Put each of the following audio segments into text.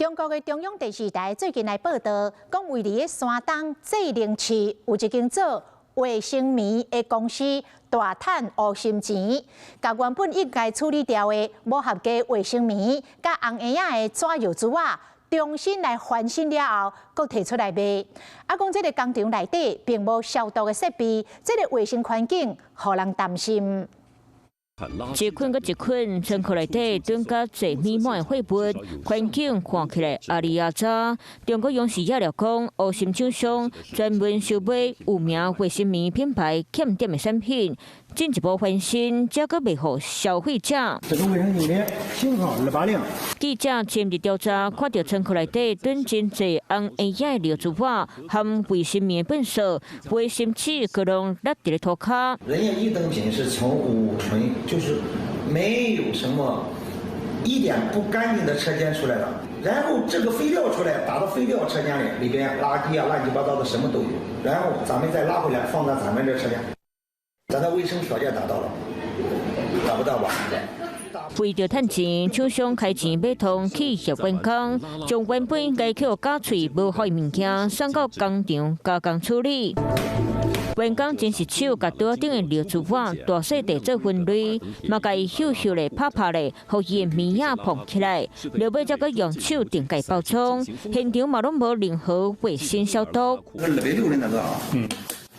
中國的中央電視台最近來報道，講位佇咧山東濟寧市有一間做衛生棉的公司大趁烏心錢，共原本應該處理掉的無合格衛生棉，佮紅嬰仔的紙尿苴仔，重新來翻新了後，閣提出來賣。啊，講這个工廠內底並無消毒的設備，這个衛生環境予人擔心。一捆閣一捆，倉庫內底囤甲濟滿滿的貨物，環境看起來阿里阿雜。中國央視也料講，烏心廠商專門收買有名衛生棉品牌欠點的產品，進一步翻新，才閣賣予消費者。這個衛生巾的型號280。記者深入調查，看著倉庫內底囤真濟紅嬰仔的尿苴仔含衛生棉糞埽、衛生紙，閣攏落佇咧塗跤。人家一等品是從五純，就是沒有什麼一點不乾淨的車間出來的，然後這個廢料出來打到廢料車間裡，裡邊垃圾啊、亂七八糟的什麼都有，然後咱們再拉回來放在咱們這車間，咱的衛生條件達到了，達不到吧？為著趁錢，廠商開錢買通企業員工，將原本應該去絞喙無好的物件送到工廠加工處理。員工真是手共桌頂的尿苴仔大細塊做分類，嘛共伊搝搝咧、拍拍咧，予伊的棉仔膨起來，落尾才閣用手定蓋包裝。現場嘛攏無任何衛生消毒。260的那個啊，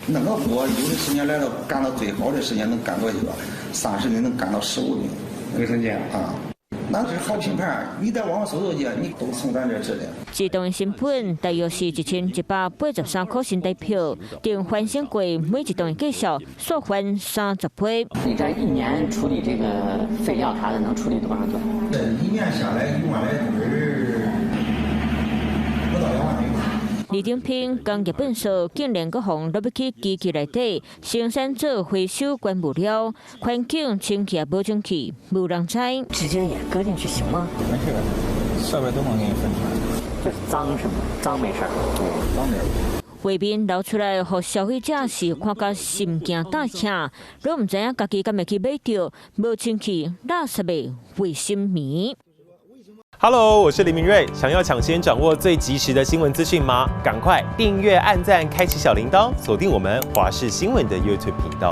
那個貨有的時間來了，幹到最好的時間能幹多久？30斤能幹到15斤。衛生間啊。那是好品牌，你在網上搜搜去，你都從咱這制的。一噸成本大約是1183塊新台票，等翻新過每一噸的價數，煞翻30倍。你這一年處理這個廢料啥的，能處理多少噸？這一年下來1萬來噸，不到2萬噸。李丁平工業糞埽竟然閣予落入去機器內底生產做回收原物料，環境清氣也無清氣，無人知。紙巾也擱進去行嗎？沒事，設備都能給你分出來。就是髒是嗎？髒沒事。對，髒點。畫面流出來，予消費者是看甲心驚膽怯，攏毋知影家己敢會去買著無清氣、垃圾的衛生棉。 Hello，我是林明瑞。想要搶先掌握最及時的新聞資訊嗎？趕快訂閱、按讚、開啟小鈴鐺，鎖定我們華視新聞的 YouTube 頻道。